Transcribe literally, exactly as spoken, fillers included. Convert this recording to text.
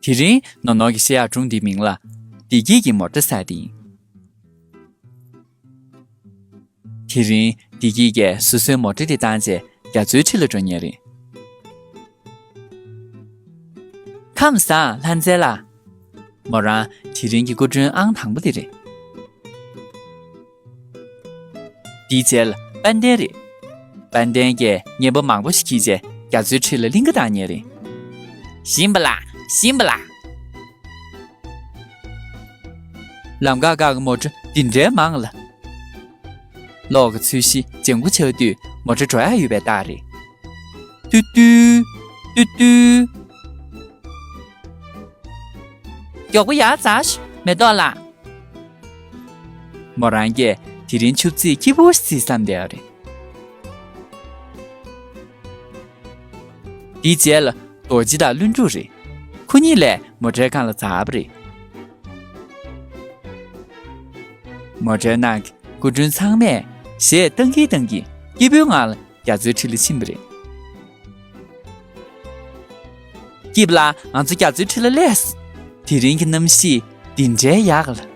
དེ་རིང་ནོར་ནོར་གྱིས་བཤད་ཡག་སྒྲུང་འདིའི་མིང་ལ་བདེ་སྐྱིད་ཀྱི་མོ་ཊ་ཟེར་ཏེ་ཡིན། དེ་རིང་བདེ་སྐྱིད་ཀྱིས་སོ་སོའི་མོ་ཊ་དེ་བཏང་རྗེས་རྒྱ་མཚོའི་འཁྲིས་ལ་འགྲོ་མཁན་རེད། ཁམས་བཟང་ལྷ་མཛེས་ལགས། མོ་རང་དེ་རིང་གི་སྐུ་མགྲོན་ཨང་དང་པོ་དེ་རེད། དེའི་རྗེས་ལ་དཔལ་ལྡན་རེད། དཔལ་ལྡན་གྱིས་རྔན་པ་མང་པོ་ཞིག་འཁྱེར་རྗེས་རྒྱ་མཚོའི་འཁྲིས་ལ་གླིང་ག་བཏང་མཁན་རེད། ཞིམ་པ་ལགས། ཞིམ་པ་ལགས། ལམ་ཁ་བཀག་གི་མོ་ཊ་འདི་འདྲའི་མང་ལ། གློག་གི་ཚོས་གཞི་ལྗང་ཁུ་ཆགས་དུས་མོ་ཊ་འགྲོ་ཡག་ཡོད་པའི་རྟགས་རེད། ཏུ་ཏུ། ཏུ་ཏུ། མགྱོགས་པོ་ཡར་འཛེགས་ཤོག་མེ་ཏོག་ལགས། མོ་རང་གིས་དེ་རིང་ཆུ་ཚོད་སྐྱིད་པོ་ཞིག་བརྩིས་བསམ་བསྡད་ཡོད་རེད། དེའི་རྗེས་ལ་རྡོ་རྗེ་དང་ཀླུ་འབྲུག་རེད། ཁོ་གཉིས་ལས་མོ་ཊའི་སྒང་ལ་འཛེགས་པ་རེད། མོ་ཊའི་ནང་གི་སྐུ་མགྲོན་ཚང་མས་གཞས་བཏང་གིན་བཏང་གིན་སྐྱིད་པོའི་ངང་ལ་རྒྱ་མཚོའི་འཁྲིས་ལ་ཕྱིན་པ་རེད། སྐྱིད་པ་ལགས། ང་ཚོ་རྒྱ་མཚོའི་འཁྲིས་ལ་སླེབས་སོང་། དེ་རིང་གི་གནམ་གཤིས་འདི་འདྲའི་ཡག་ལ།